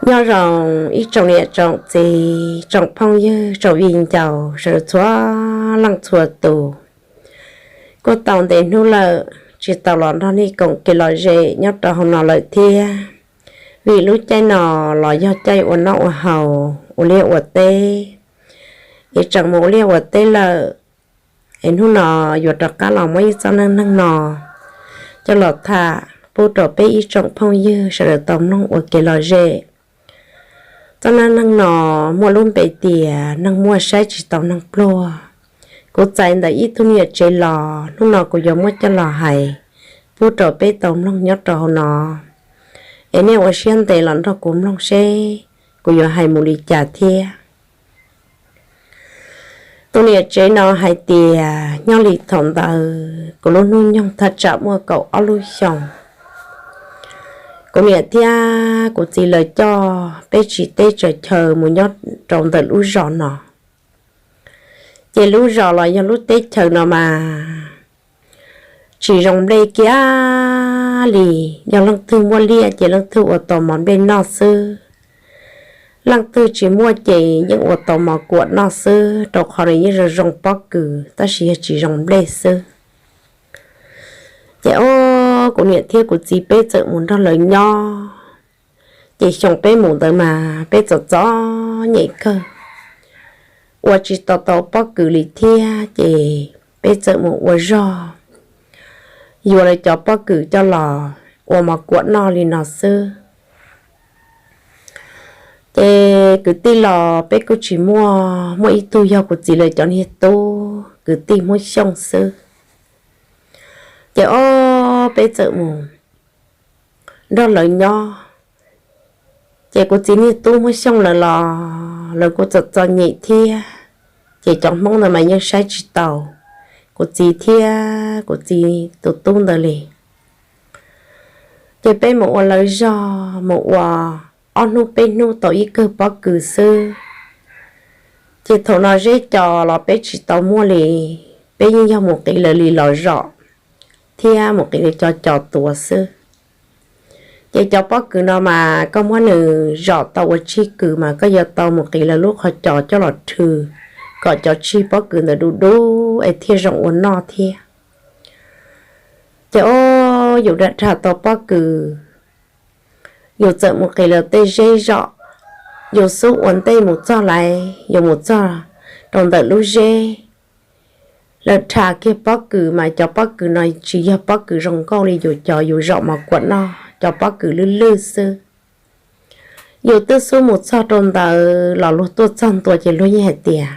Nyob zoo ib tsoom niam tsoom txiv, tsoom phooj ywg, tsoom viv ncaus sawv daws txhua leej txhua tus. Kuj tau ntev hnub lawm tsis tau los nrog nej koom kev lom zem nyob rau hauv no lawm thiab, vim lub caij no los yog caij ua noj ua haus, ua liaj ua teb, es tseem mus ua liaj ua teb lawm. Es hnub no yuav rov qab los muab ib txoj neej neeg no coj los tham pub rau peb ib tsoom phooj ywg sawv daws tau mloog ua kev lom zem. Txoj neej neeg no muaj lub npe tias neeg muaj saib tsis tau neeg pluag. Kuv txais ntawm ib tug niam tsev los, hnub no kuv yuav muab coj los hais pub rau peb tau mloog nyob rau hauv no. Es nej ua siab ntev los nrog kuv mloog seb kuv yuav hais mus li cas thiab. Tus niam tsev no hais tias nyob li thaum ntawd kuv lub hnub nyoog thaj tsam muaj kaum ob lub xyoos. Kuv niam thiab kuv txiv lawv coj peb tsiv teb tsaws chaw mus nyob rau ntawm lub zos no. Ces lub zos los yog lub teb chaws no mas tsis zoo nplej kiag li. Yog leej twg muaj liaj ces leej twg ua tau mov nplej noj xwb. Leej twg tsis muaj ces yeej ua tau mov kuam noj xwb, rau qhov nws yeej zoo zoo pob kws tab sis yog tsis zoo nplej xwb. Ces o, kuv niam thiab kuv txiv peb txawm mus nrog lawv nyob. Ces xyoo peb mus ntawd mas peb txom txom nyem kawg, ua tsis tau tau pob kws li thiab, ces peb txawm mus ua zog yuav lawv cov pob kws coj los ua mov kuam noj li no xwb. Ces kwv tij los peb kuj tsis muaj, muaj ib tug yog kuv txiv lawv cov niag tub kwv tij Hmoob Xyooj xwb. Ces o, peb txawm mus nrog lawv nyob. Ces kuv txiv niag tub Hmoob Xyooj lawv los lawv kuj txom txom nyem thiab, ces cov Hmoob ntawd mas yeej saib tsis taus kuv txiv thiab kuv txiv tus tub ntawd li. Ces peb mus ua lawv zog mus ua ob hnub peb hnub tau ib kawm pob kws xwb. Ces thaum no zeb cos los peb tsis tau muaj li, peb yeej yog mus qiv lawv li los zom thiab mus qiv lawv cov cos tuav xwb. Ces cov pob kws no mas koj muab nws zom tau ua tsig kws mas koj yuav tau mus qiv lawv lub qhov cos coj los rhw kom cov tsig pob kws ntawd du du es thiaj zoo ua noj thiab. Ces o, yus dham dham tau pob kws, yus txawm mus qiv lawv tej zeb zom, yus xub ua ntej mus txog lawm, yus mus txog rau ntawm lub zeb, lawv rham kiag pob kws mas cov pob kws no tsis yog pob kws zoo nkauj li yus cov yus zom mov kuam noj, cov pob kws lwj lwj xwb. Yus twb xub mus txog rau ntawd los luag tuaj txog ntua ces luag yeej hais tias,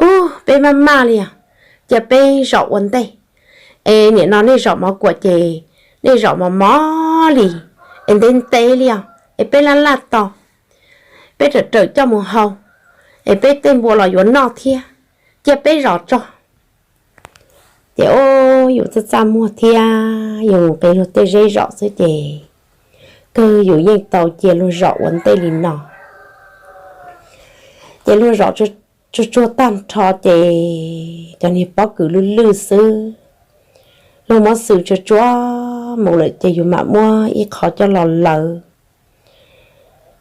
Ub, peb maj maj li os, cia peb zom ua ntej. Es nim no nej zom mov kuam ces nej zom mos mos li, es ntev ntev li os, es peb laj laj tos, peb rawm rawm coj mus hau, es peb tej npua los yuav noj thiab, cia peb zom tso. Ces o, yus txaj txaj muag thiab yus mus qiv luag tej zeb zom xwb ces kawg yus yeej tau cia luag zom ua ntej li no. Ces luag zom tsuag tsuag tag nrho ces cov niag pob kws lwj lwj xwb. Luag muab xwm tsuag tsuag mus lawm ces yus mam muab ib qho coj los lawv.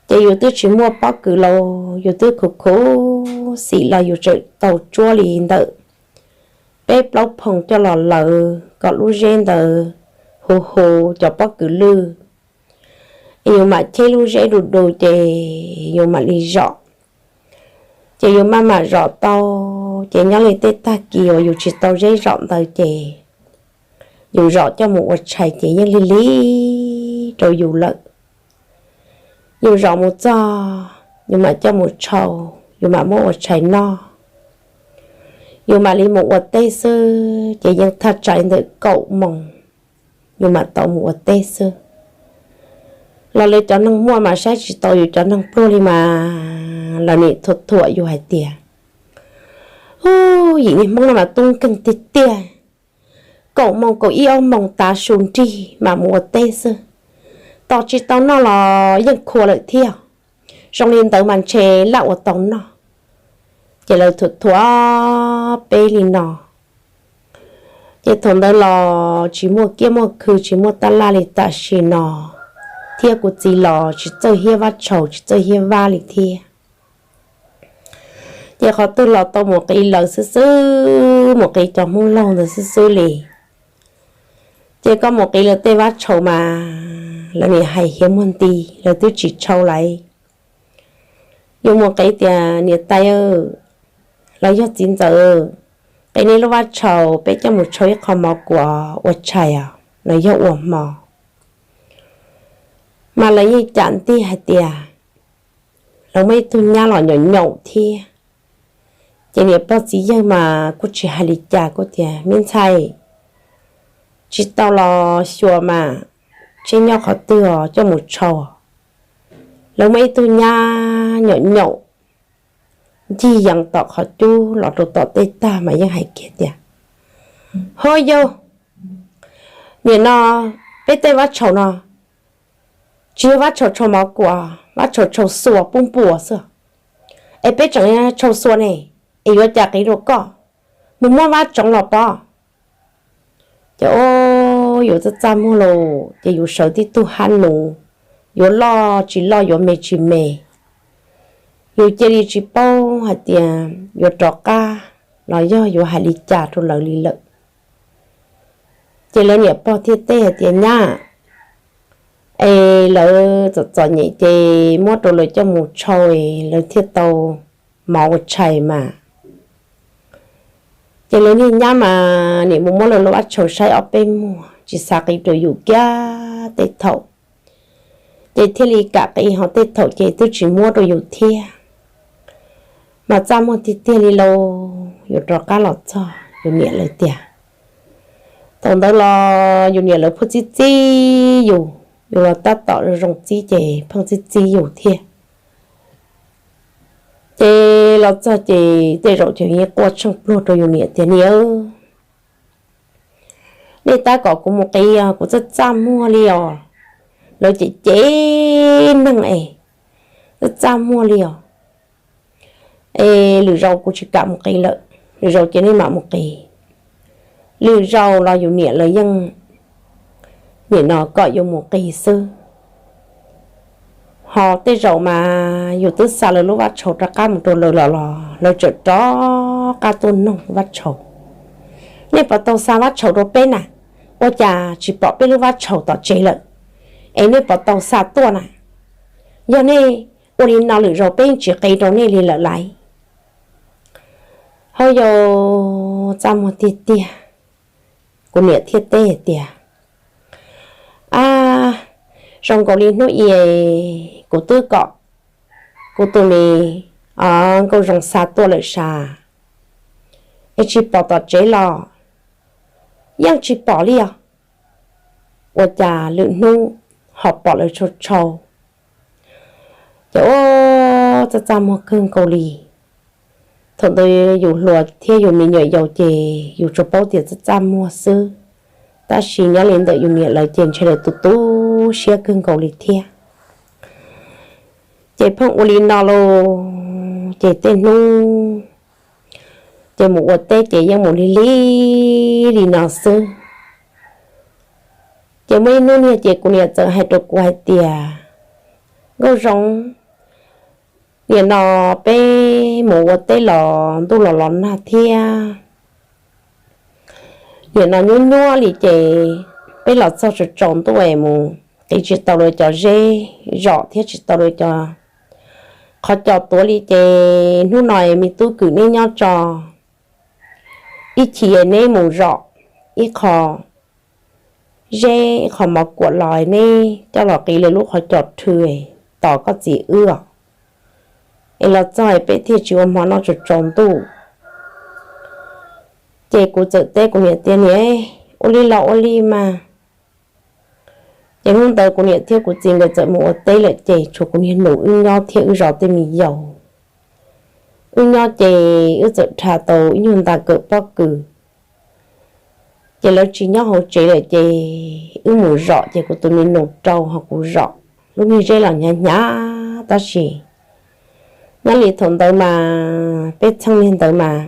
Ces yus twb tsis muaj pob kws los yus twb khuv khuv xim los yus tseem tau tsuab li ntawm peb plaub phoom coj los lawv kom lub zeb ntawd huv huv cov pob kws lwj. Yus mam cheb lub zeb du du ces yus mam li zom. Ces yus maj mam zom tau, ces nyob li tej tag kis uas yus tsis tau zeb zom ntawd ces yus zom coj mus ua tshais ces yeej lig lig rau yus lawm. Yus zom mus txog, yus mam coj mus tshau, yus mam muab ua tshais noj. Yus mam li mus ua teb xwb ces yeej thaj tsam li ntawm kaum moos yus mam tau mus ua teb xwb. Los lawv cov neeg muaj mas saib tsis tau yus cov neeg pluag li mas lawv nim thuam thuam yus hais tias, Ub, yim niag Hmoob no mas tub nkeeg tiag tiag, kaum moos kaum ib ob moos tav su nrig mam mus ua teb xwb, tos tsis tau noj los yeej khua lawm thiab. Zoo li ntawd mas ntshe laj ua tau noj. Ces lawv thuam thuam peb li no. Ces thaum ntawd los tsis muaj kiab muaj khw tsis muaj tab laj li tam sim no. thiab kuv txiv los tsis txawj hiab vab tshaus tsis txawj hiab vab li thiab. Ces qhov twg los tau mus qiv lawv xwb xwb, mus qiv cov Hmoob laug ntawd xwb xwb li. Ces koj mus qiv lawv tej vab tshaus mas lawv nim hais hiav muag nti, lawv twb tsis tshau lawm. Yuav mus qiv tias niam tais los yog txiv ntxawm, qiv nej lub vab tshaus peb coj mus tshau ib qho mov kuam ua tshais os, los yog ua hmo. Mas lawv yeej cam ntig hais tias lawv muaj ib tug nyab los nyaum nyaum thiab. Ces niam pog txiv yawg mas kuj tsis hais li cas, kuj tias me ntxhais, tsis tau los xyuas mas, tseb nyob qhov twg os coj mus tshau. Lawv muaj ib tug nyab nyaum nyaum ncig yees tom qhov cub los rau tom tej tag mas yeej hais kiag tias, ho yau, nim no peb tej vab tshaus no tsis yog vab tshaus tshau mov kuam, vab tshaus tshau xua pub npua xwb. Es peb tseem tshau xua ne, es yuav cas qiv rau koj, mus muab vab tsoov los pov. Ces o, yus txaj txaj muag lauj, ces yus sawv tib tug hab nus, yuav loj tsis loj yuav me tsis me, yus cia li tsis paub hais tias yuav rov qab los yog yuav hais li cas rau lawv li lawm. Ces lawv niam pog thiaj teb hais tias nyab, es lawv txom txom nyem ces muab rau lawv coj mus tshau es lawv thiaj tau mov ua tshais mas. Ces lawv niag nyab mas nim mus muab lawv lub vab tshaus saib ob peb muag tsis xav qiv rau yus kiag tej thaum, ces thiaj li kam qiv ho tej thaum ces twb tsis muab rau yus thiab. Mas txaj muag tiag tiag li lauj, yus rov qab los txog yus niam lawv tiag. Thaum ntawd los yus niam lawv pheej txib txib yus, yus los tab tom zoo txib ces pheej txib txib yus thiab. Ces los txog ces tej zaum ces yeej quaj tsheej pluag rau yus niam tias niam, nej tab kom kuv mus qiv os, kuv txaj txaj muag li os, lawv cem cem neeg es txaj txaj muag li os. Es lwm zaus kuv tsis kam mus qiv lawm, lwm zaus ces nej mam mus qiv. Lwm zaus los yus niam lawv yeej nim no kom yus mus qiv xwb. Ho tej zaum mas yus twb xa lawv lub vab tshaus rov qab mus rau lawv los los lawv tseem rov qab tuaj noog vab tshaus. Nej puas tau xa vab tshaus rau peb na? Ua cas tsis pom peb lub vab tshaus tom tsev lawm? Es nej puas tau xa tuaj na? Yog nej ua li no lwm zaus peb yeej tsis qiv rau nej li lawm lauj. Ho yus txaj muag tiag tiag, kuv niam thiaj teb tias, ab, zoo nkaus li hnub i kuv twb kom kuv tus me nkauj zoo xa tuaj lawm sav, es tsis pom tom tsev los yeej tsis pom li os. Ua cas lwm hnub ho pom lawv tshau tshau. Ces ua txaj txaj muag kawg nkaus li. Thaum ntawd yus hluas thiab yus me nyuam yaus ces yus tsuas paub tias txaj txaj muag xwb, tab sis nyob li ntawm yus niam lawv ces ntshe lawv tu tu siab kawg nkaus li thiab. Ces pheej ua li no lauj, ces tej hnub ces mus ua teb ces yeej mus lig lig li no xwb. Ces muaj ib hnub niag ces kuv niam txawm hais rau kuv hais tias, Nkauj Zoo, nim no peb mus ua teb los ntuj los los nag thiab, nim no nyuab nyuab li ces peb los txog tsaus tsaus ntuj es mus qiv tsis tau lawv cov zeb zom thiab tsis tau lawv cov qhov cos tuav li ces hnub no es me tub kwm neb nyob tso, ib chim neb mus zom ib qho zeb ib qho mov kuam los neb coj los qiv lawv lub qhov cos rhw tos koj txiv wb os. Es los txog peb thiaj tsis ua hmo noj tsaus tsaus ntuj. Ces kuv txawm teb kuv niam tias, Niam, ua li los ua li mas. Ces hnub ntawd kuv niam thiab kuv txiv nkawd txawm mus ua teb lawm ces tshuav kuv niag nus wb nyob thiab wb zov tej me yaus. Wb nyob ces wb txawm rha tau ib nyuag nta kawm pob kws. Ces lawv tsis nyob hauv tsev lawm ces wb mus zom ces kuv tus me nus rau ho kuv zom, lub niag zeb los hnyav hnyav tab sis nyob li thaum ntawd mas peb txheej niag ntawd mas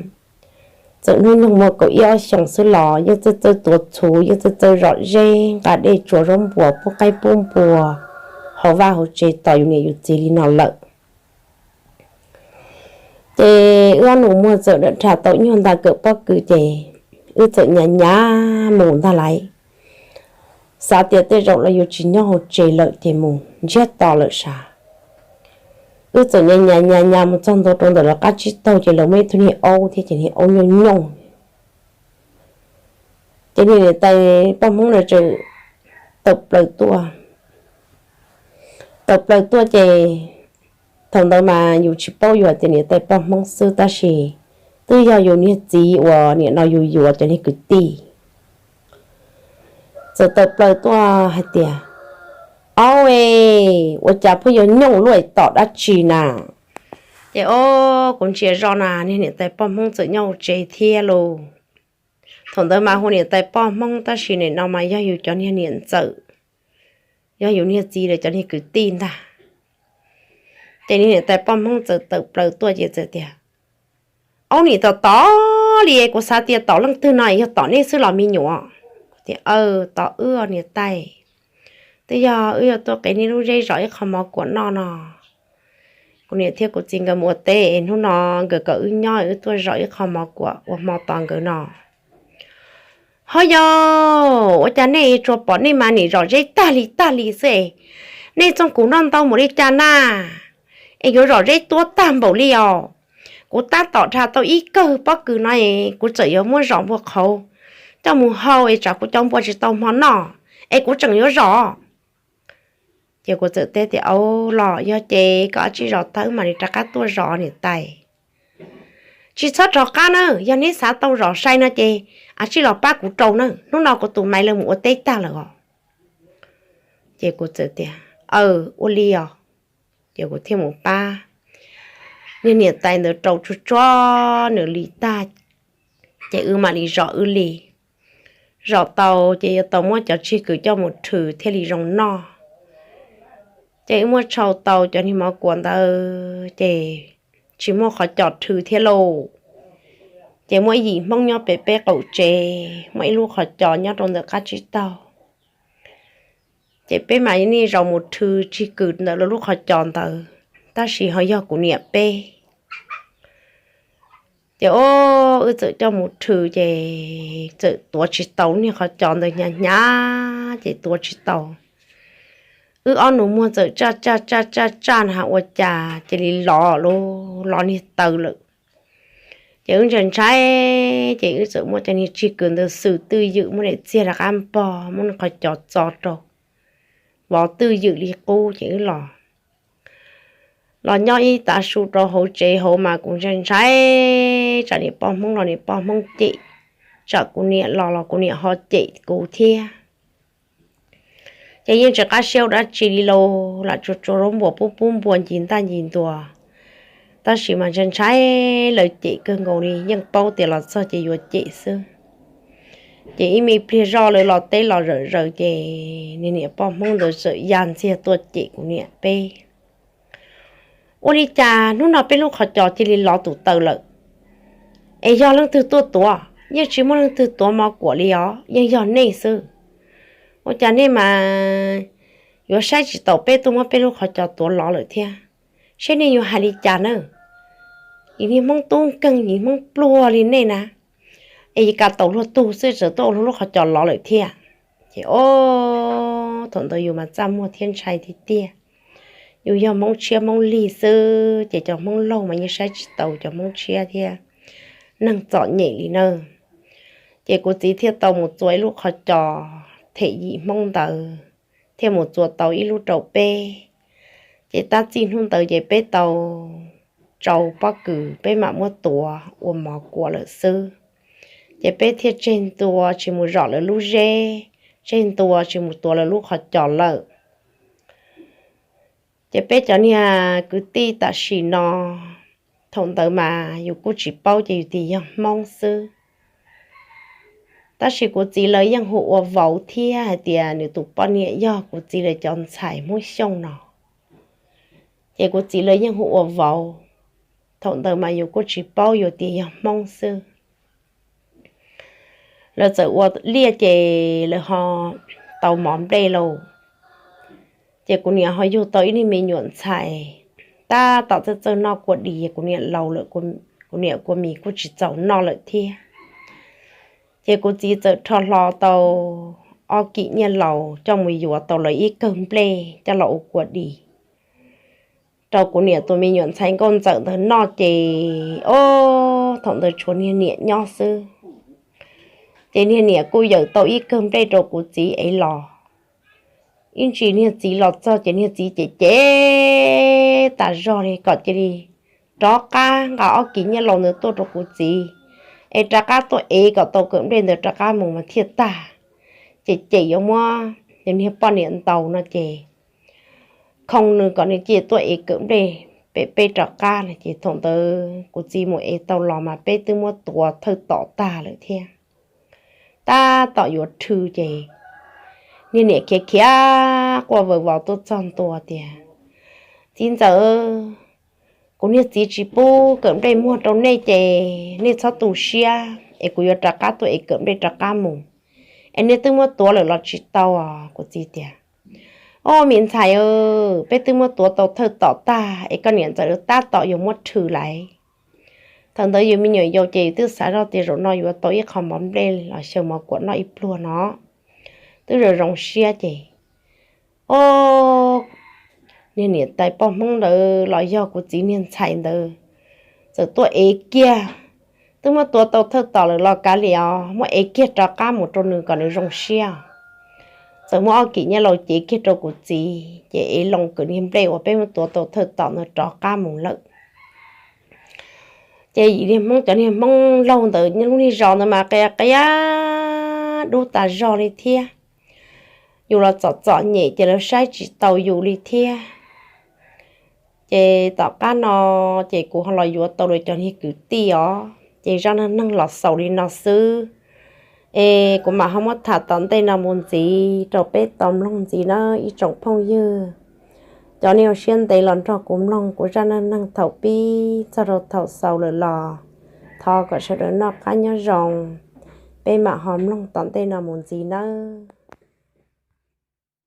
txawm hnub nyoog muaj kaum ib ob xyoos xwb los yeej txawj txawj tuav txhuv, yeej txawj txawj zom zeb, nqa dej tsuas zaub npuas pub qaib pub npua, hauv vaj hauv tsev tos yus niam yus txiv li no lawm. Ces wb ob nus muag txawm dam dhas tau nyuag nta kawm pob kws ces wb txawm nyas nyas mus ntag lauj. Xav tias tej zaum los yuav tsis nyob hauv tsev lawm ces mus ntsiag to lawm sav. Wb txawm nyas nyas nyas nyas mus txog ntua rau ntawm lawv qab tsib taug ces lawv muaj ib tug niag aub thiab ces niag aub nyooj nyooj. Ces niag niam tais poj Hmoob na txawm tawm plaws tuaj. Tawm plaws tuaj ces thaum ntawd mas yus tsis paub yus hais tias niam tais poj Hmoob xwb tab sis twb yog yus niag txiv uas niam no yus yuav cov niag kwv tij. Txawm tawm plaws tuaj hais tias, Aub e, ua cas pheej yuav nyooj luaj tom dab tsi na? Ces o, kuv ntsia zoj na niag niam tais poj Hmoob txawm nyob hauv tsev thiab lauj. Thaum ntawd mas hu niam tais poj Hmoob tab sis nim no mas yog yus cov niag niam ntxawm, yog yus niag txiv lawv cov niag kwv tij ntag. Ces niag niam tais poj Hmoob txawm tawm plaws tuaj ces txawm tias, Aub, nim tom tom li kuv xav tias tom leej twg no yog tom nej xwb los me nyuam? Kuv tias, Aw, tom wb niam tais, twb yog wb yuav tuaj qiv nej lub zeb zom ib qho mov kuam noj no. Kuv niam thiab kuv txiv nkawd mus ua teb es hnub no nkawd kom wb nyob wb tuaj zom ib qho mov kuam ua hmo tos nkawd no. Ho yog ua cas nej tsuas pom nej mas nim zom zeb tag li tag li xwb es, nej txooj kuv noj ntau npaum li cas na? Es yuav zom zeb tuab tag npaum li os. Kuv tab tom dha tau ib kawm pob kws no es kuv txawm yuav muab zom npua qhauv coj mus hau es tsam kuv cov npua tsis tau hmo noj es kuv tseem yuav zom. Ces kuv txawm teb tias, Aub, los yog ces koj cia li zom tag wb mam li rov qab tuaj zom niam tais. Tsis txhob rov qab na, yog neb xav tau zom sai no ces cia li los pab kuv rau na, hnub no kuv tus maiv lawv mus ua teb tag lawm os. Ces kuv txawm tias, Aw, ua li os. Ces kuv thiaj mus pab niag niam tais ntawd rau tsuag tsuag nws li tag, ces wb mam li zom wb li. Zom tau ces yuav tau muab cov tsig kws coj mus rhws thiaj li zoo noj. Ces wb muab tshau tau cov niag mov kuam ntawd ces tsis muaj qhov cos rhws thiab lauj. Ces muaj ib yim Hmoob nyob pem peb qaum tsev, muaj ib lub qhov cos nyob rau ntawm qab tsib taug. Ces peb mam li zaum mus rhws tsig kws ntawm lawv lub qhov cos ntawd, tab sis ho yog kuv niam peb. Ces o, wb txawm coj mus rhws ces txawm tuav tsis tau lub niag qhov cos ntawd, hnyav hnyav ces tuav tsis tau. Wb ob nus muag txawm tsaj tsaj tsaj tsaj tsaj na ua cas cia li lov lub, lov niag taw lawm. Ces wb ntshai ntshai, ces wb txawm muab cov niag tsig kws ntawd xwm twj ywm, muab daim txiag rov qab npog, muab nws qhov cos txo rau, vov twj ywm li qub ces wb los. Los nyob ib tav su rau hauv tsev hauv mas kuv ntshai ntshai tsam niam poj Hmoob los niam poj Hmoob cem, tsam kuv niam los los kuv niam ho cem kuv thiab. Ces yeej tsis qab siab ua dab tsi li lauj, lam tsuas tsuas zaub npua pub pub npua ncig ntaj ncig ntua. Tab sis mas ntshai ntshai, lawv cem kawg nkaus li, yeej paub tias los txog ces yuav cem xwb. Ces ib me pliag zoj lawv los teb los zawm zaws ces niag niam poj Hmoob ntawd txawm ya ntxiag tuaj cem kuv niam peb. Ua li cas hnub no peb lub qhov cos cia li lov tus taw lawm? Es yog leej twg tuaj tuav? Yeej tsis muaj leej twg tuav mov kuam li os, yeej yog nej xwb. Ua cas nej mas yuav saib tsis taus peb tuaj muab peb lub qhov cos tuav lov lawm thiab? Seb nej yuav hais li cas na? Yim niag Hmoob tub nkeeg, yim Hmoob pluag li nej na, es yim kav taus luag tug xwb txawm tuaj ua luag lub qhov cos lov lawm thiab. Ces o, thaum ntawd yus mas txaj muag thiab ntshai tiag tiag. Yus yog Hmoob tshiab Hmoob lig xwb ces cov Hmoob laug mas yeej saib tsis taus cov Hmoob tshiab thiab neeg txom nyem li na. Ces kuv txiv thiaj tau mus txua ib lub qhov cos them yim Hmoob ntawd, thiaj mus txua tau ib lub rau peb. Ces tab txij hnub ntawd ces peb tau tsau pob kws peb mam muab tuav ua mov kuam lawm xwb. Ces peb thiaj tseg ntua tsis mus zom lawv lub zeb, tseg ntua tsis mus tuav lawv lub qhov cos lawm. Ces peb cov niag kwv tij tam sim no, thaum ntawd mas yus kuj tsis paub ces yus tias yog Hmoob xwb. Tab sis kuv txiv lawv yeej hu ua vauv thiab hais tias nws tus poj niam yog kuv txiv lawv cov ntxhais Hmoob Xyooj no. Ces kuv txiv lawv yeej hu ua vauv. Thaum ntawd mas yus kuj tsis paub, yus tias yog Hmoob xwb. Lawv txawm ua liaj ces lawv ho tau mov nplej lauj. Ces kuv niam ho yug tau ib niag me nyuam ntxhais, tab tom txawj txawj noj kua dis, kuv niam laus lawm, kuv niam kua mis kuj tsis txaus noj lawm thiab. Ces kuv txiv txawm rho hlo tau ob kim nyiaj laus coj mus yuav tau lawv ib kawm nplej coj los ua kua dis rau kuv niam tus me nyuam ntxhais nkauj ntxawm ntawd noj ces, o, thaum ntawd tshuav niag niam nyob xwb. Ces niag niam kuj yawm tau ib kawm nplej rau kuv txiv ev los. Ib ntsis niag txiv los txog ces niag txiv cem cem tas zog li kom cia li rov qab nqa ob kim nyiaj laus ntawd tuaj rau kuv txiv, es rov qab tuaj ev kom tau kawm nplej ntawd rov qab mus mas thiaj tag. Ces cem yuav muab nws niag poj niam ntaus no ces khoo nws kom nws cia li tuaj ev kawm nplej pem peb rov qab no ces thaum ntawd kuv txiv mus ev tau los mas peb twb muab tuav thawj tom tag lawm thiab. Tab tom yuav rhw ces niag niam khiav khiav quaj vawv vos tuaj txog ntua tias, Txiv ntxawm, kuv niag txiv tsis pub kawm nplej muag rau nej ces nej txhob tu siab es kuv yuav rov qab tuaj ev kawm nplej rov qab mus, es nej twb muab tuav lawm los tsis tau? Kuv txiv tias, O, me ntxhais, peb twb muab tuav tau thawj tom tag es koj niam ntxawm tab tom yuav muab rhw lawm. Thaum ntawd yus me nyuam yaus ces yus twb xav zoj tias zaum no yuav tau ib qho mov nplej los xyaw mov kuam noj ib pluag no, twb zoo zoo siab ces, o, niag niam tais poj Hmoob ntawd los yog kuv txiv niag ntxhais ntawd txawm tuaj ev kiag. Twb muab tuav tau thawj tom lawm los kav liam os, muab ev kiag rov qab mus rau nws kom nws zoo siab. Txawm muab ob kim nyiaj laus cev kiag rau kuv txiv ces ev loo kawm niag nplej uas peb muab tuav tau thawj tom ntawd rov qab mus lawm. Ces yim niag Hmoob, cov niag Hmoob laug ntawd lub niag zos ntawd mas qias qias dub tas zog li thiab. Yus los txom txom nyem ces lawv saib tsis taus yus li thiab. Ces tom qab no ces kuv ho los yuav tau lawv cov niag kwv tij os, ces zaj neej neeg los xaus li no xwb. Es kuv mam ho muab tham tom ntej no mus ntxiv rau peb tau mloog ntxiv nawb ib tsoom phooj ywg. Cov nej ua siab ntev los nrog kuv mloog kuv zaj neej neeg thaum pib txog rau thaum xaus lawm los thov kom sawv daws noj qab nyob zoo. Peb mam ho mloog tom ntej no mus ntxiv nawb.